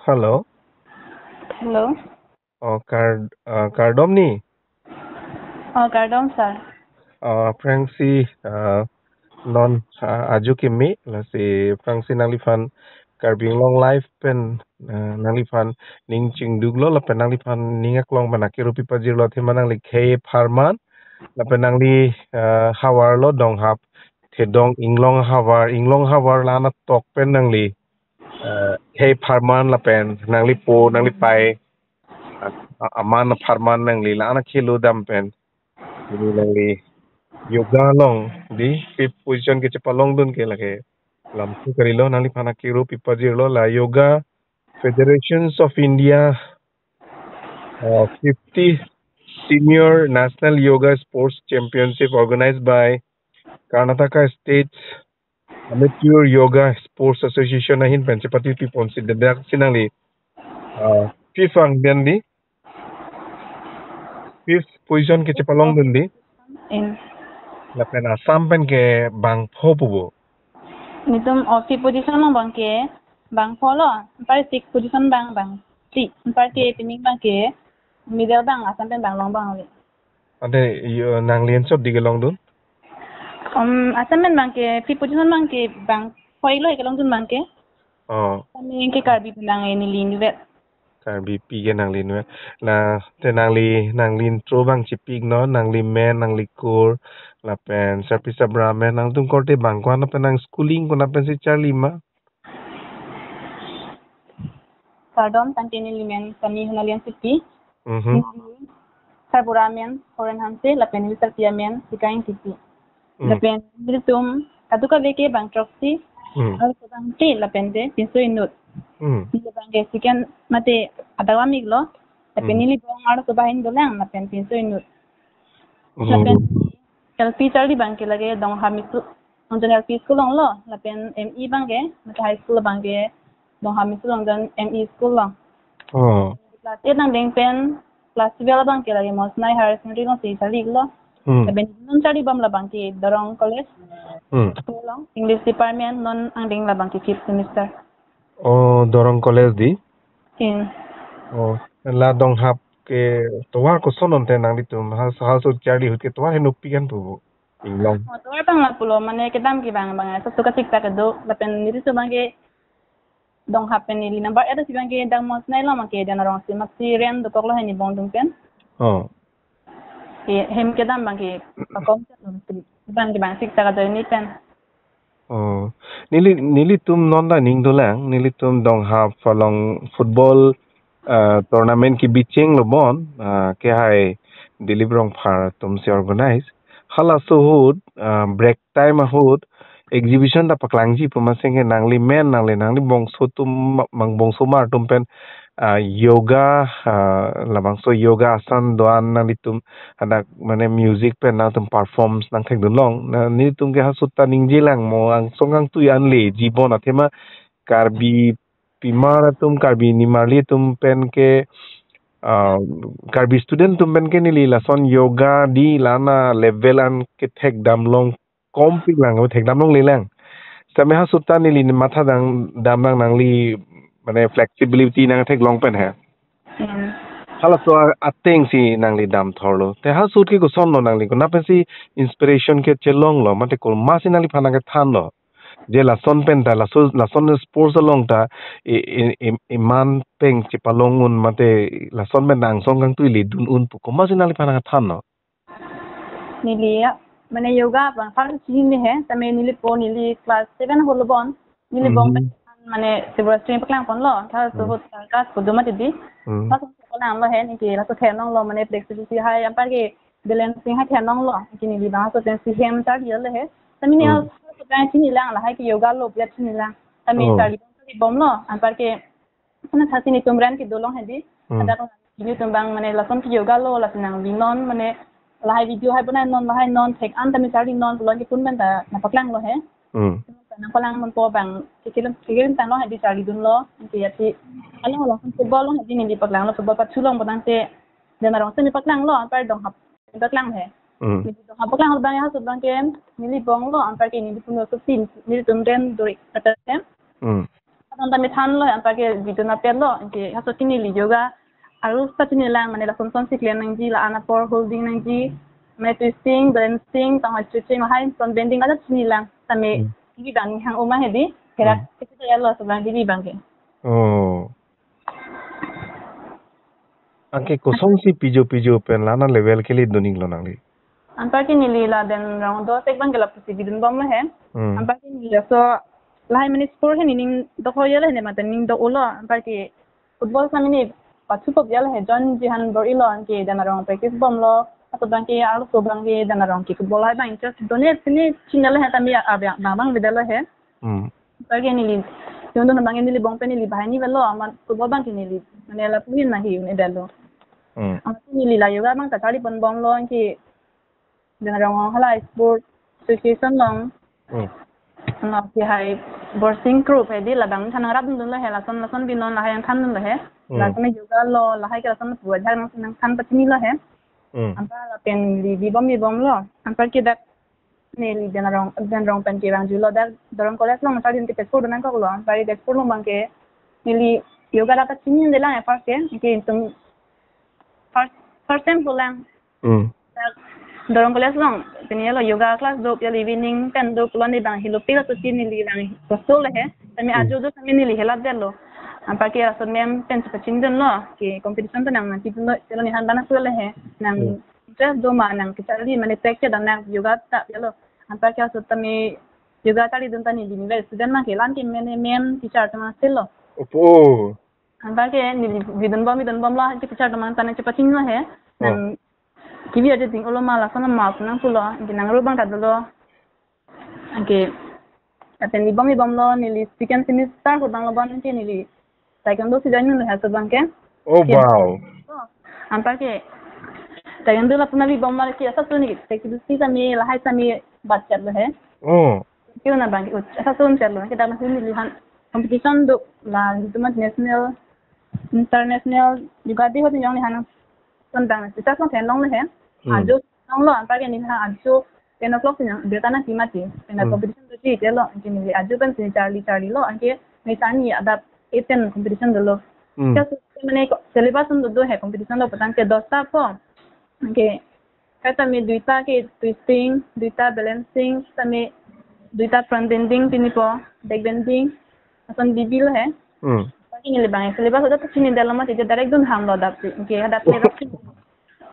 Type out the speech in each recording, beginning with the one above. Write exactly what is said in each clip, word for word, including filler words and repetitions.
Hello. Hello. Oh, kar uh, kardom ni. Oh, kardom sir. Uh, aphrangsi uh, non uh, ajo kimi lasi aphrangsi nangliphan Karbi Anglong Live pen uh, nangliphan ning chingduklo lapen nangliphan ning aklong pen akiru pipajirlo athema nangli khei pharman lapen nangli uh, havarlo Donghap Thedong Inglong havar, Inglong havar la-an atok pen nangli uh, khei pharman lapen nangli po nangli pai uh, aman pharman nangli la-an akhelo dam pen nangli yoga along di fifth position kechepalongdun ke lake lamthe karilo, nangliphan akiru pipajirlo la Yoga Federations of India uh, fifty Senior National Yoga Sports Championship organized by Karnataka State Amateur Yoga Sports Association ahin pen chepati piponsi, dadaksi nangli uh, fifth angdeng di, fifth position kechepalongdun di. In. Lapen Assam pen ke bangpho pu bo? Netum, oh, fifth position along abang ke bangpho lo, anpar sixth position abang bangphli, anpar ke pining abang ke middle abang, Assam pen bang long abang le. Ante yo, nangli ansot di kelongdun? Um, Assam pen abang ke fifth position abang ke bangpho-ik lo kelongdun abang ke. Oh, Kami ke Karbi penang ini linvet. Karbipi ke nangli nu. Na te nangli, nangli intro abang chipiknon, nangli men, nangli kur, lapen sarpi sarbura men, nangtum korte bang ko-an pen nang schooling ko-an pensi charli ma? Kardom, tangte neli men kami Honalian Sipi. Mhm. Sarbura men Horen Hanse, lapen neli sarpi amen Sikang Sipi. Mm. Lapen nelitum kadokave ke bang throksi, Mm. arloso abang te lapen te pinso inut. Mm. Neli abang ke second mate adawam-ik lo. Lapen Mm. neli bong arloso abang hin dolang lapen pinso inut. Mm. Lapen L P charli abang ke lake Donghap Misol, Longjon L P school along lo, lapen M E abang ke, mate high school abang ke Donghap Misol Longjon M E school along. Oh. Class eight angdeng pen class twelve abang ke lake Mosnai Higher Secondary alongsi charli-ik lo. Hmm. Lapen non charli bom la abang ke Dorong College Hmm. along English department, non angdeng la abang ke fifth semester. Oh, Dorong College di? In. Oh, la Donghap ke tovar koson ante nanglitum hal hal so charli ahut ke tovar henopik an pu bo? Inglong. Oh, tovar abang lapulo, mane kedam ke abang abang, so suka chikta kedo, lapen nelitum abang ke Donghap pen neli number eight si abang ke dang Mosnai along abang ke dang arongsi maksi rent dokok lo hini bong dum pen. Oh. Ke hem kedam abang ke pakom abang ke abang chikta kedo ini pen. Oh, neli nelitum non ta ning dolang, nelitum Donghap along football uh, tournament kebi chenglo bon, uh, kehai Dilip Rongphar atumsi organize. Halaso ahut uh, break time ahut exhibition ta paklangji pu maseng ke nangli men nangli nangli bongso atum ma- mang bongso mar atum pen uh, yoga uh, labangso yoga asan do-an nanglitum hadak mane music pen nangtum performs nangthekdun long. Na nelitum ke halaso ta ningjelang mo angsong kangtui an leji bon athema Karbi pimar atum, Karbi nimarli atum pen ke uh, Karbi student atum pen ke neli lason yoga di la-an alevel an kethekdam long kompik lang, thekdam longle lang. Same halaso ta neli matha dam dam nang nangli mane flexibility nangtheklong pen he. Hmm. Halaso a- atengsi nangli dam thorlo. Te halaso ahut ke koson lo nangli, konat pensi inspiration ke chelonglo, mate komatsi nangliphan nangkethanlo? Je lason pen ta, laso lason sports along ta i- i- i- iman pen chepalong un mate lason pen ta angsong kangtui ledun un pu komatsi nangliphan nangkethanlo? Neli ya, mane yoga abang first chinine he, tame neli po neli class seven ahut lo bon, neli bong Mhm. mane Tripura Stream paklang ponlo, halaso Hmm. ahut class kedam mati di. Hmm. Class kedam lo he, neli ke laso thek nanglo mane flexibility hai, anpar ke balancing hai thek nanglo, ke neli abang halaso pensi hem charli le he. Tame neli Hmm. halaso abang chinilang lahai ke yoga lo pu chinilang. Tame Oh. charli bom charli bomlo, anpar ke sana thasi netum rent kedo long he di. Hmm. Ada netum abang mane lason ke yoga lo, lason nangbinon mane lahai video hai bonainon, lahai non thek an tame charlinon pulo ke pun pen ta nangpaklanglo he. Hmm. Nangpaklang ponpo abang keklem keklem tanglo he di charlidunlo. Ke ya ti along along football along he di neli paklanglo, football pathu long bonang te dang arongsi neli paklanglo, anpar Donghap paklang he. Hmm. Neli Donghap paklang abang ya, halaso abang ke neli bonglo, anpar ke neli pun lo so team, nelitum rent duri kata he. Hmm. Nonta mi thanlo, anparke video na pet lo, anke halaso ke neli yoga arlo ta chinilang, mane lason son si klem nangji, la-an apor holding nangji, mane twisting, balancing, tang stretching, lahai front bending, ala chinilang. Tame Hmm. T V bang hang oma hedi, kerak Hmm. Kita ya lo sebang T V bang ke. Oh. Anke kosonsi pijo pijo pen la-an level kele doning lo nangli? Anparke neli laden rong do sek bang ke lapusi bidun bom lo he. Hmm. Anparke neli laso lahai mane sport he nening dokok ya le he ne mate ning do-o lo. Anparke football sa mane pathu kop ya le he, join jihan bor-i lo, anke dan arong practice bom lo. Aso bang ke arloso bang ke dan arong ke football hai bang interest do-ne sini chini le he, tame abang bang bang beda lo he. Hmm. Anparke neli, yun don bang neli bong pen neli bahai ni velo, amat football bang ke neli, mane lapu hin nahi un edalo. Hmm. Amat neli la yoga bang ta charli pon bom lo, anke dan arong hala sport association along. Hmm. Anke hai boxing group hedi labang than nang rap dun lo he, lason lason binon lahai yang than dun lo he. Hmm. Lason yoga lo, lahai ke lason pu ajak nang nang than pachini lo he. Hmm. Anpar lapen neli bi bom bi bom lo. Anparke dak neli dan arong, dan arong pen ke bang julo dak Doron College along sa din ke Tezpur do nangkok lo. Anparke Tezpur along bang ke neli yoga dak pachini de lang first ke, ke itum first, first time pulang. Hmm. Dak Doron College along, pini ya lo yoga class do, ya evening pen do, pulang ni bang hilo pila tu sini neli bang hostel le he. Tame Hmm. Ajo do tame neli helat de lo. Anparke lason mem pen chepachini dun lo, ke competition pen nang nanti dun lo, chelo ni han bana sule he. Nang Hmm. Just do ma nang kecharli mane tek ke dan nang yoga ta ya lo. Anparke halaso tame yoga charli dun ta neli university student ma ke lan ke mane mem teacher ta ma selo. Opo. Anparke neli bidun bom bidun bom lo, ke teacher ta ma ta nang chepachini lo he. Oh. Nang T V aja ding olo ma lason ma nang pulo, ke nang ro bang ta dolo. Anke, lapen neli bom neli bom lo, neli second semester ahut bang lo bom ke neli taekwondo si join lo halaso bang ke. Oh, Ke- wow. Oh, anparke taekwondo lapu neli bom mal ke asa tu ni, taekwondo si tame lahai tame bat chat lo he. Oh. Ke na bang ke ut, asa tu chat lo, ke dak neli han competition do la, itu mah national, international juga di hotel yang ni han tentang kita kan thenlong le he. Hmm. Ajo thenlong lo, anparke neli ha ajo ten o'clock si nang, dia tanah si mati. Pen Hmm. competition tu si dia lo, anke neli ajo pen si charli charli lo, anke neli sani adap iten competition dolo. Hmm. Kya mane ko-, syllabus un do he competition lo putangte dosta po. Anke kata me duita ke twisting, duita balancing, tame duita front bending pini po, back bending, lason bibi lo he. Hmm. Tapi neli bang syllabus udah tu chini dalam mati, dia direct dun ham lo dap si. Anke adap le rok si.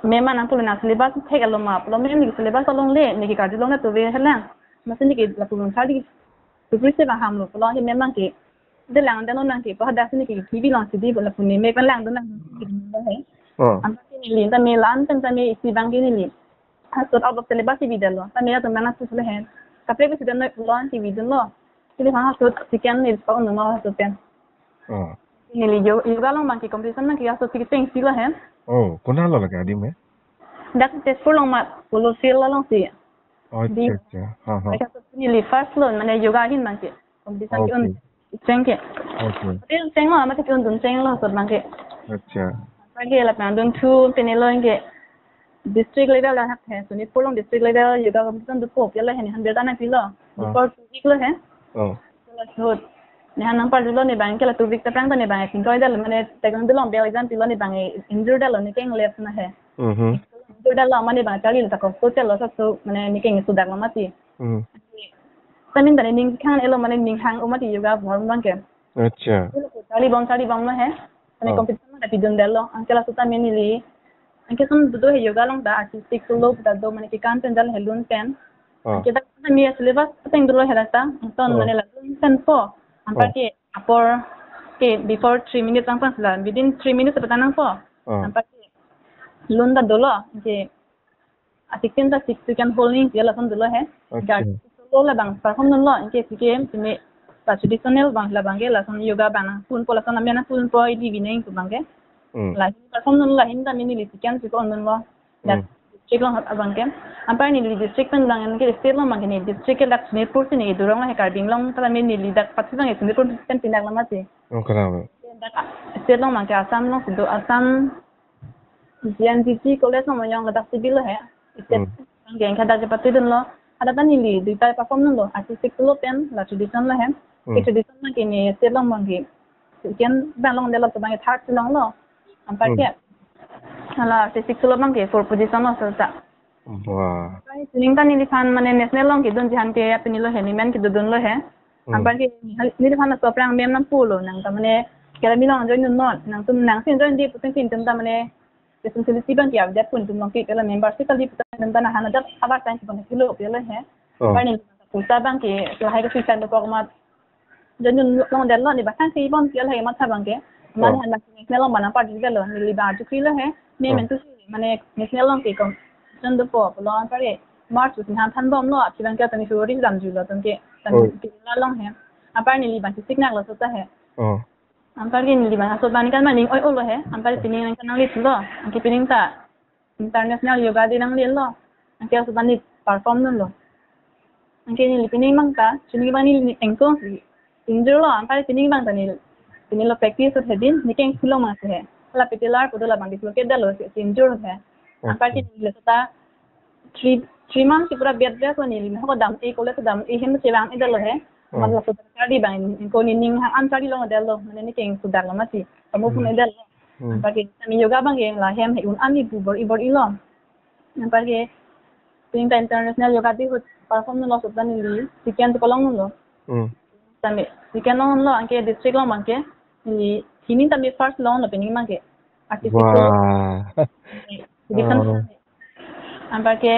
Mem nang pulo nang syllabus thek alo ma, pulo mem neli syllabus along le, neli karjulong na tu ve helang. Masi neli lapu lun charli. Tu prise bang ham lo, pulo hi mem ke. Dia lang dan nang ke, pada sini ke, T V along si di, pulo puni mem lang dun nang. Oh. Anparke neli, tame la-an pen tame isi bang ke neli. Halaso out of syllabus si bi dalo. Tame ya tu mana tu sule he. Kaprek si dan lo, pulo si bidun lo. Neli halaso second neli pa unu ma halaso pen. Oh. Neli yo-, yoga along bang ke competition bang ke halaso si kecheng si lo he. Oh, konat lo lake adim he? Dak Tezpur along ma polo field along si. Oh, Di- acha, acha. Ha, ha. Dak halaso neli first lo, mane yoga ahin bang ke. Competition ke un Okay. cheng ke. Okay. Tapi cheng lo, mate ke un dun cheng lo, halaso bang ke. Acha. Bang ke lapen dun thu, pini lo ke. District level dak hak he, Sonitpur along district level yoga competition dokok ya lo he, neli han birta nangpilo. Ah. Before two week lo he. Oh. Kala shoot. Neli han nangparjulo, neli bang kala two week ta prang ta neli bang tingkoi dal mane taekwondo along bel exam pilo, neli bang injured lo, neli keng left na he. Mhm. Injured lo mane bang charli ta ko hotel lo sa so mane neli keng sudak lo mati. Mhm. Tamin ta neli ning khang elo mane ning hang o mati yoga form bang ke. Acha. Charli bom charli bom lo he. Mane Oh. competition mane pidun dal lo. Anke laso tame neli. Anke son do do he yoga along ta artistic solo ta do mane kekan pen dal he lun pen. Oh. Anke dak tame syllabus ateng dolo he dak ta. Ton Oh. mane la lun pen po. Anparke Oh. apor ke before three minutes angpang sila. Within three minutes apa tanang po. Oh. Anparke lun ta dolo. Anke Atik ten ta six second holding ke lason dolo he. Acha. Guard solo labang perform dunlo, anke si ke simi la traditional bang labang ke lason yoga bang nangpunpo, lason lamia nangpunpo ili bineng tu bang ke. Hmm. Lahin perform dunlo, lahin ta mini li second si ko-on dunlo. Dak Hmm. district along abang ke. Anpar neli district pen bang ke state along bang ke neli district ke dak Sonitpur si neli durong lo he, Karbi Anglong ta mini li dak patsi bang ke Sonitpur pen pindak lo mati. Oh, kenapa? Dak state along bang ke Assam along si do, Assam G N D G college along manyong ladak si bilo he. State Hmm. bang ke hadak ke pati dunlo. Hadak ta neli duita perform nanglo, artistic solo pen la tradition lo he. Hmm. Ke tradition abang ke ne state along abang ke second abang longdetlo, to abang ke third si longlo. Anparke hala artistic solo abang ke fourth position lo seta. Wah. Anparke sining ta neliphan mane national along kedunji aphan ke apini lo he, ne men kedodunlo he. Hmm. Anparke neliphan laso aphrang ma'am nangpulo, nang ta mane Academy along join dunnon, nangtum nangsi join di pu tangte netum ta mane responsibility abang ke avedet pu netum along ke, kala membership kali pu tangte netum ta nahana jat abar tang kibon kilo pilo he. Oh. Anparke ne puta abang ke lahai ke suicide dokok amat join dunlongdetlo, ne bang tangte ibon ke lahai matha abang ke. Amat Oh. han abang ke national along abang nangpardundetlo, neli abang ajukrilo he. Ne Oh. men tu si mane national along ke competition dopo pulo, anparke March pusi han thanbomlo, aphi abang ke tani February damjulo, tangte tani Oh. Kerala along he. Anparke neli abang ke siknaklo seta he. Oh. Anparke neli abang laso abang ke mane ning oi-olo he. Anparke pining nangkananglit lo. Anke pining ta International Yoga Day nanglelo. Anke laso abang ne perform dunlo. Anke neli pining abang ta, chini abang neli engkong si injure lo. Anparke pining abang ta neli, neli lo practice hot he din, ne keng pulo abang si he. Hala patelar pu do, la abang dislocate detlo, si injure he. Okay. Anparke neli seta three, three months si pura bed rest lo neli. Nahok dam-e, college dam-e hem chevang-edetlo he. Hmm. Amat laso charli abang, ko nening hang an charlilongdetlo, mane ne keng sudaklo mati. Kamu pun Hmm. edetlo. Hmm. Anparke sami yoga abang ke la hem he un an ni pu bor-i bor-ilo. Anparke pining ta International Yoga Day ahut perform dunlo, seta neli second si kelong dunlo. Hmm. Sami second longlo, anke district along abang ke neli hini tame first longlo pining abang ke. Artistic solo. Wah. Division Oh. sami. Anparke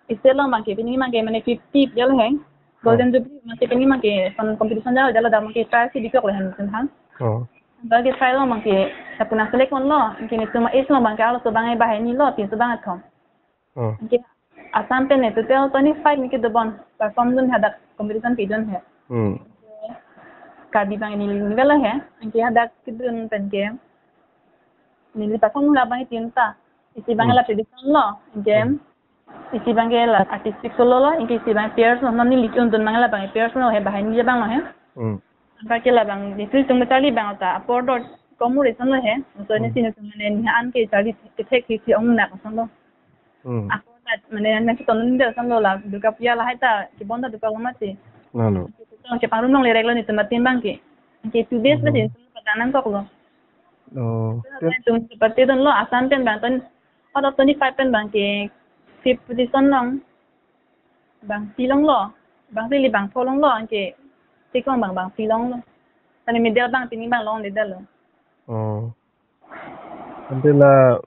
state along abang ke pining abang ke mane fifty dia lo he. Golden Oh. Jubilee mate pining abang ke kon competition dia, dia lo dak abang ke trial si bikok lo he netum aphan. Oh. Anparke trial along abang ke lapu nangselect ponlo, anke netum age along abang ke arloso abang ke banghini lo, pinso abang kethom. Oh. Anke Assam pen ne total twenty-five ne kedobom perform dun hadak competition pidun he. Hmm. Karbi abang neli nivelo he. Anke hadak kedun pen ke neli perform la abang tin ta. Isi abang Hmm. la tradition lo. Anke Hmm. isi abang ke la artistic solo lo. Anke isi abang pairs lo. Non neli ke-un dun abang la abang pairs lo he, banghini abang lo he. Hmm. Anparke la abang, nelitum charli abang ta apor do komu reson lo he. So ne Hmm. sini tum mane ne an ke charli kethek hi si ongnak ason lo. Hmm. Apor ta mane ne si ton de ason lo, la Durga Puja lahai ta kibon ta dokok lo mati. Lalo. Tum chepangrum longle rek lo netum atin abang ke. Anke two days Hmm. besi netum pata nangkoklo. Oh. Netum pate dunlo, Assam pen abang ton, out of twenty-five pen abang ke fifth position long. Bangphli longlo, bangphli li bangpho longlo, anke district along abang bangphli longlo. Tani medal abang pining abang longledetlo. Oh. Ante la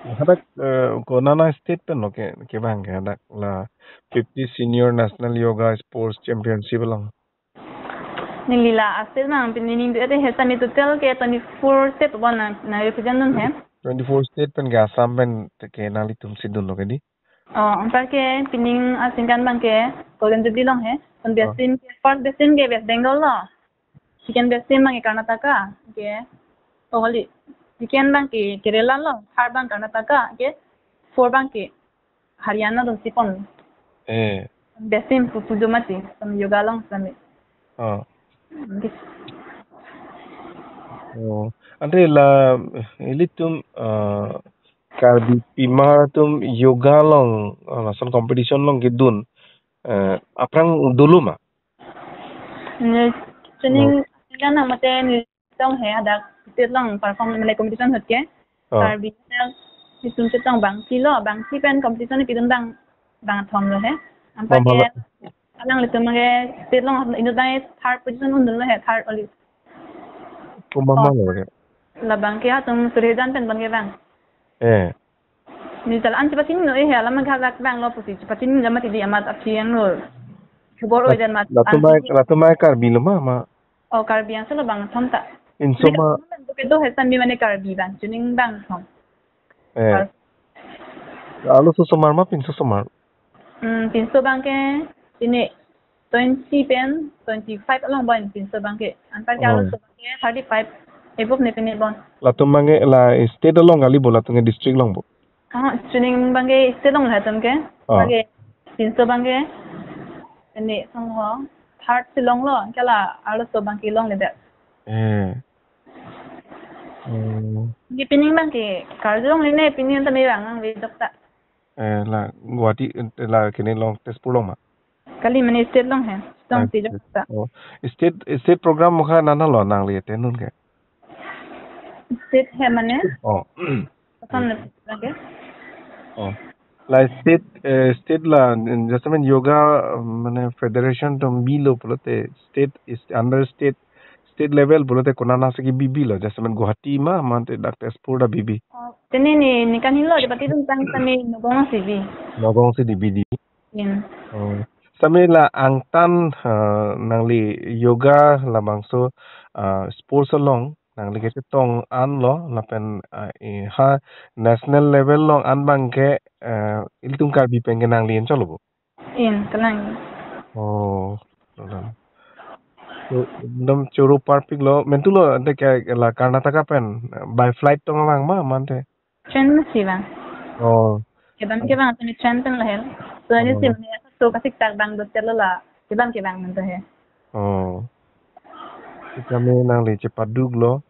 hadak, eh, konana state pen lo ke, kevang ke hadak la fifty Senior National Yoga Sports Championship along? Neli la a-state abang pining do-et he, sami total ke twenty-four state abang nang, nang represent dun he. Twenty-four state pen ke Assam pen te ke nanglitum si dunlo ke di? Oh, anparke pining aningkan abang ke Golden Jubilee along he. Kon Oh. best team ke, first best team ke West Bengal lo. Second best team abang ke Karnataka ke. Oh, holi. Second abang ke Kerala lo, third abang Karnataka ke, four abang ke Haryana dun si pon. Eh. Best team pu pujo mati, sami yoga along sami. Oh. Ke Oh, ante la ilitum, eh, Karbi pimar atum yoga along, eh, lason competition along kedun, eh, aphrang dolo ma? Ne, training No. kan nang mate ne tong he hadak state along perform mane competition ahut ke. Oh. Karbi ilitum chetong bangphli lo, bangphli pen competition pidun abang, bangthom lo he. Anparke Mama lo. alanglitum ke state along inut abang third position un dunlo he, third only. Ko mama Oh. lo ke? La abang ke atum Surhejan pen abang ke bang. Eh. Ni tal an chepachini noi he, alam ke hadak abang lo pusi chepachini jama tidi amat aphi angno. Khobor Lat-, oi dan mat latum an mai, chini. Latum mai Karbi lo ma, ma? Oh, Karbi Anglong lo bangthom ta. Pinso ma? Bukit do he sami mane Karbi abang, chuning bangthom. Eh. Kar- Arloso osomar ma pinso osomar? Hmm, pinso abang ke, ini twenty pen, twenty-five along bon pinso abang ke. Anparke Oh. arloso abang ke thirty-five above ne pine bon. Latum abang ke la state along kali bo, latum ke district along bo? Ah, chuning abang ke state along latum ke. Ah. Abang ke pinso abang ke. Ini song ho third si longlo, ke la arloso abang ke longledet. Eh. Hmm. Ke pining abang ke karjulongle ne, pining ta me bang nang ve dokta. Eh, la Guwahati, eh, la kene along Tezpur along ma? Kali mane state along he. Tong Ah, tijak state. Ta. Oh. State, state program mokha nana lo nangli attend un ke? State he mane? Oh. Koson lage? Oh. La state, eh, state la, jasemet yoga, mane federation atum bilo pulote state is under state, state level pulote konat nasi kebi bilo, jasemet Guwahati ma, mate dak Tezpur ta bibi. Oh, tene ne, ne kan hilo, jepati atum tang tame Nagaon si bi. Nagaon si di bi di. In. Oh. Tame la angtan, eh, nangli yoga labangso, eh, sports along nangli kachetong an lo lapen, eh, eh, ha national level along an abang ke, eh, ilitum Karbi pen ke nangli enchot lo bo? In, kalang. Oh, kalang. So, ekdom choro parpik lo, mentu lo ante ke la Karnataka pen, eh, by flight tong vang ma, mate? Train masi vang. Oh. Kebam Oh. kevang tame train pen lahel. So, ini Oh. si mane so kasik tak bang dotel la. Kebam kevang nang he. Oh. Kami nangli chepaduk lo.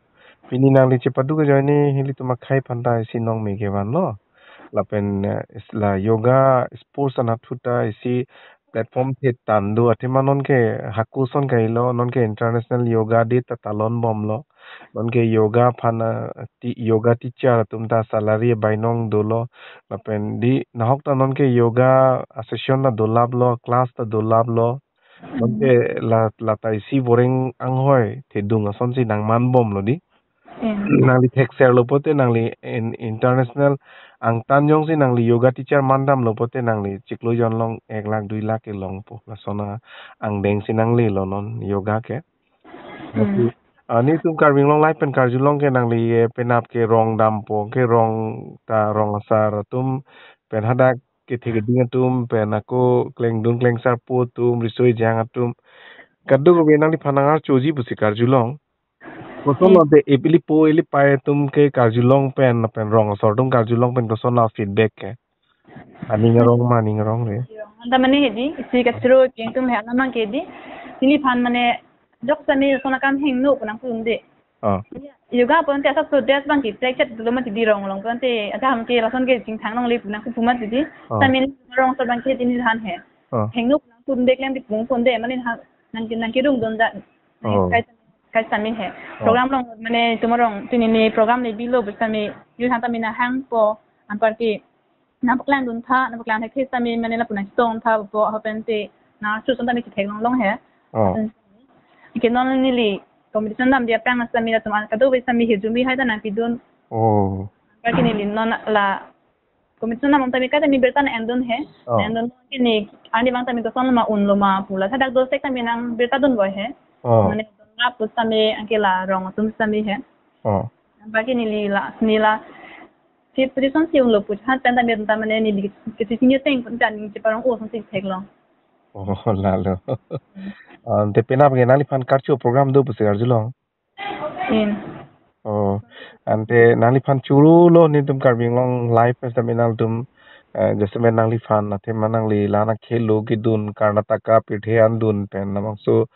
Pini nangli chepaduk ajoine ilitum akhei aphan ta isi nong me kevan lo. Lapen, eh, is la yoga sports anatthu ta isi platform the tando athema non ke hako ason kailo, non ke International Yoga Day ta talon bom lo. Non ke yoga aphan, ah, ti-, yoga teacher atum ta salary bainong dolo. Lapen di nahok ta non ke yoga, ah, session ta dolap lo, class ta dolap lo. Non ke la, la ta isi boreng anghoi thedung asonsi nangman bom lo di. Hmm. Nangli thekser lo pote nangli in-, international angtan jongsi nangli yoga teacher mandam lo pote nangli chiklo jon along ek lakh dui lakh kelong po. Lason angdeng si nangli lo non yoga ke. Hmm. Lasi, ah, netum Karbi Anglong Live pen karjulong ke nangli, eh, penap ke rong dampo, ke rong ta rong asar atum pen hadak kethe keding atum pen ako klengdun klengsarpo atum, riso ejang atum. Kadokave nangliphan nang-archoji pusi karjulong. Koson Hmm. lo de epilipo elipei atum ke karjulong pen, pen rong asor atum karjulong pen koson lo feedback ke? Aning arong ma, aning arong re. Anta mane hedi, isi kachoro pi atum he alamang ke di. Neliphan mane jok sami lason akam hingno pu nangpu un de. Ah. Yoga pu ante asap so dress abang ke plek chet dolo mati di rong along pu ante akam ke lason ke chingthang longle pu nangpu pu mati di. Ah. Sami rong asor abang ke di neliphan he. Ah. Hingno pu nangpu un de klem di pung pu un de mane ha nang nang kirung don da. Oh. Kai kai sami he. Oh. Program along mane tomorrow tini ni program le bilo pu sami yu hang ta mina hangpo anparke nangpaklangdun tha, nangpaklang tha ke sami mane lapu nangchetong tha pu ho pen te nangchu son ta mi chetheklong long he. Oh. Pen ke non neli competition dam dia prang sami latum an kadokave sami hirjume hai ta nangpidun. Oh. Anparke neli non la competition dam ta mi kai ta mi birta nang-endun he. Oh. Nang-endun ke ne arni abang ta mi koson lo ma un lo ma pu la thadak dosek ta mi nang birta dunvoi he. Oh. Mane don rap pu sami anke la rong atum sami he. Oh. Anparke neli la, neli la fifth position si unlo pu chethan pen ta mir ta mane neli ke si senior teng pen ta ning cheparong o song si theklong. Oh, lalo. Ante penap ke nangliphan karcho program do pusi karjulong? In. Oh, ante nangliphan choro lo netum Karbi Anglong Live pen sami nangtum, eh, jasemet nangliphan athema nangli la-an akhei lo kedun Karnataka pirthe an dun pen labangso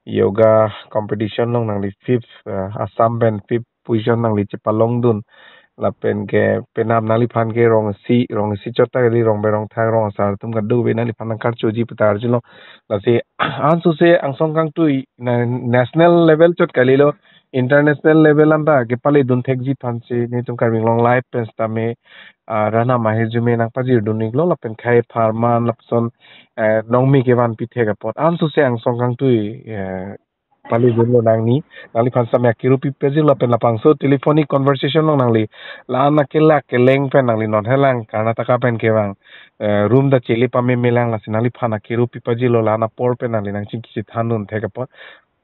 yoga competition along nangli fifth, eh, Assam pen fifth position nangli chepalongdun. Lapen ke penap nangliphan ke rong isi, rong isi chot ta kali rong berong thak rong asar atum kadokave nangliphan nang karchoji pu ta arjulong. Lasi ansose angsong kangtui na national level chot kalilo international level anta kepaledun thekji aphansi netum Karbi Anglong Live pen sitame, ah, rat atum ahirjume nangpajirdun iklo lapen khei apharman lapuson, eh, nong me kevanpi thek apot ansose angsong kangtui, eh, pali dunlo nangni, nangliphan sitame akero pipajirlo lapen labangso telephonic conversation along nangli la-an akelak keleng pen nangli non helang Karnataka pen kevang, eh, room ta chele pameme lang lasi nangliphan akero pipajirlo la-an apor pen nangli nangchingki chethandun thek apot.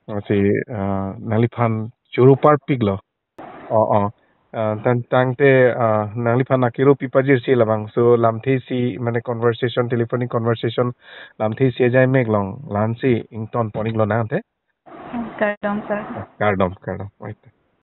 Lasi, eh, nangliphan choro parpiklo. Oh, oh. Eh, tan tangte, eh, nangliphan akero pipajirsi labangso lamthe isi mane conversation, telephonic conversation lamthe isi ajai mek along la-ansi ington pon iklo nang ante. Kardom, sir. Kardom, kardom. Wait.